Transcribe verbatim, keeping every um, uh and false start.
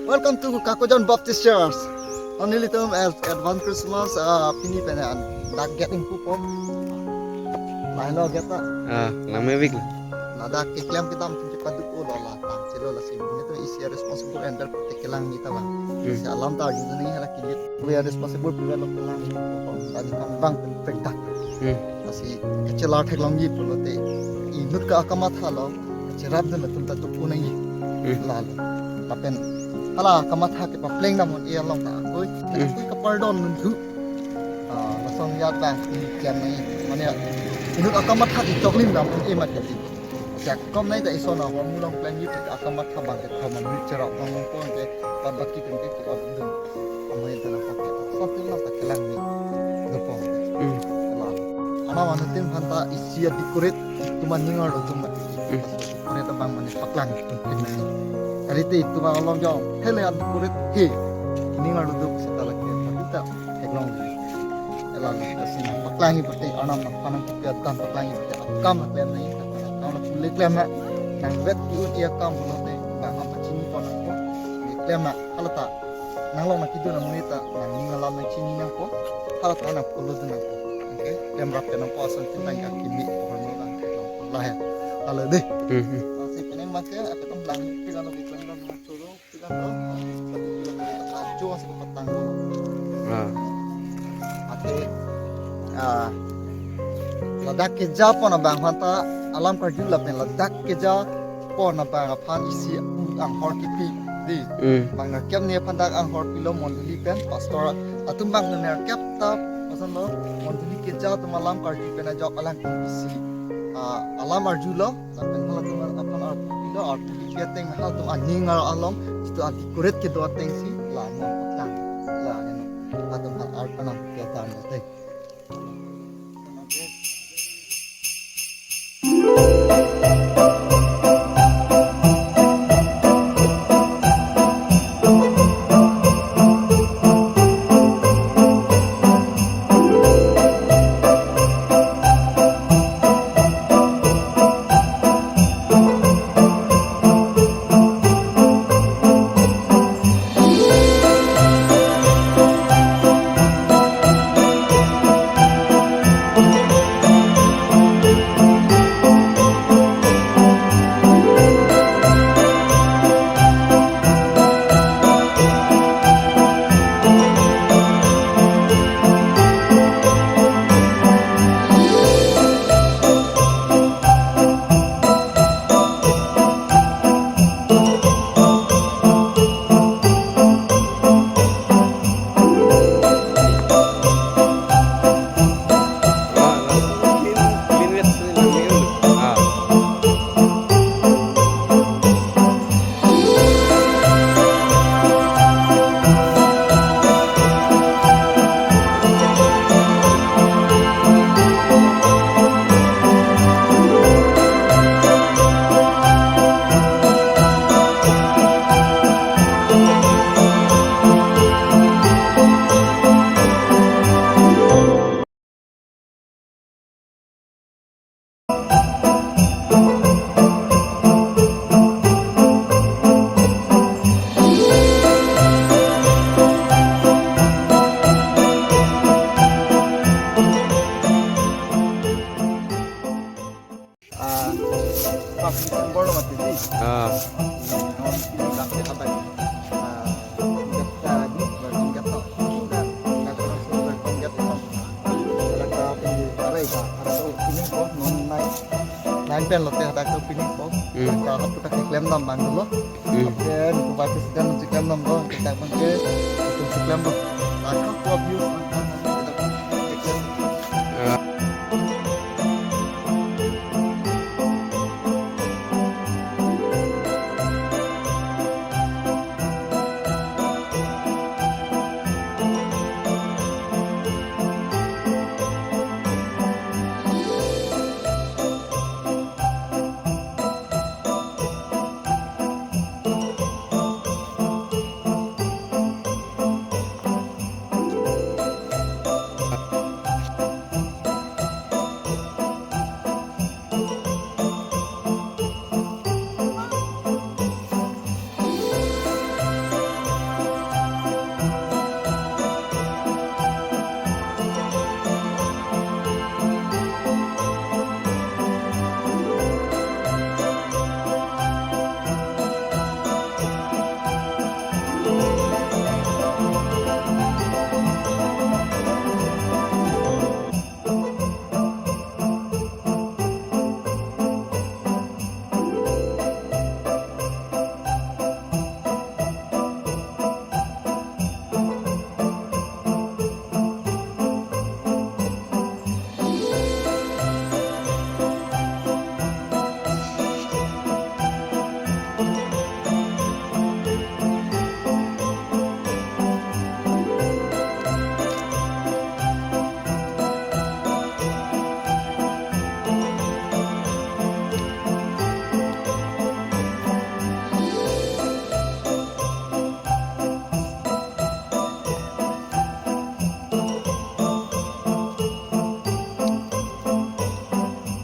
Welcome to Kakojan Baptist Church. Nelitum as advance Christmas, ah, pini pen an dak gate ingpupo. Lahelo gate ta. Ah, langmevek lo. Ladak keklem kedam tum chepaduk-o lo la tang chelo lasi. Nelitum isi a responsible and that kelang ni ta bang. Hmm. Si alam ta arjudun nangji hala kilit. We are responsible people lo kelang. Tadi kami bang prektak. Hmm. Lasi kachelar theklongji pulote inut ke akamatha lo, kacherapdun atum ta tupu nangji. Hmm. Lalo. Lapen hala akamatha kepapleng dam un-e along ta akoi. Hmm. Akoi kapardon nangthu. Ah, lason ajat bang, hmm, kiam nangji. Mane inut akamatha kechoklim dam un-e mati. Jakom nai ta ison ahormu along plengji, akamatha bang kethom amonit cherap nangpo ke, parbaki pen ke ke-ot dun. Amonit ta nangpo ke, satu lang ta kelang ni. Dopo. Hmm. Kelang. Ana manu tim aphan ta isi a decorate, itum aning arlo dum mati. Hmm. Decorate abang mane paklang. Kali te itum along jong, hele a decorate he. Ning arlo dum seta lake, tapi ta theklong. Elang asin paklangji pute, anam nang panang kupiat kan paklangji pute, akam aklem nangji, akam na pule klem na, nang vet ki-un-e akam pulote, bang apa chinipon nangpo, ni klem na, hala ta, nang long nang kidun amonit ta, nangning alam nangchini nangpo, hala ta nang polo dun nangpo. Oke, klem rap ke nangpo ason tin nang gak kimi, pohon mo nang, lahai, halo deh. Hmm, hmm. Masih kene make, aku tem lang, kita lo kita lo, choro. Ah. Ate, ah, ladak kejapon abang aphan ta alam karju lapen ladak kejapon abang aphan isi anghor kipi dei. Hmm. Bang nerkep ni aphan dak anghor pilo mondoli pen pastor atum bang nerkep ta pasan lo mondoli keja atum alam karju pen ajok alang isi, ah, alam arjulo. Lapen halatum aphan arpu pilo, arpu pi ateng halatum aning along, jitu a decorate kedo ateng si, la non paklang, la non, halatum hal arpu nang ketan ateng. Ah, pas December lo mati di. Ah. Ini, oh, ini dak ya kata. Ah, tingkat tadi, baru tingkat to. Sudah, tingkat to, sudah tingkat to. Kalau kita tinggi, arai ka, arai to, ini kok non naik. Naik pen lote hadak to pini kok. Hmm. Ka hap kita keklem dam bang dolo. Hmm. Oke, ini ke batu sedang keklem dam dolo, kita bang ke, itu keklem dam. Nah, kok views.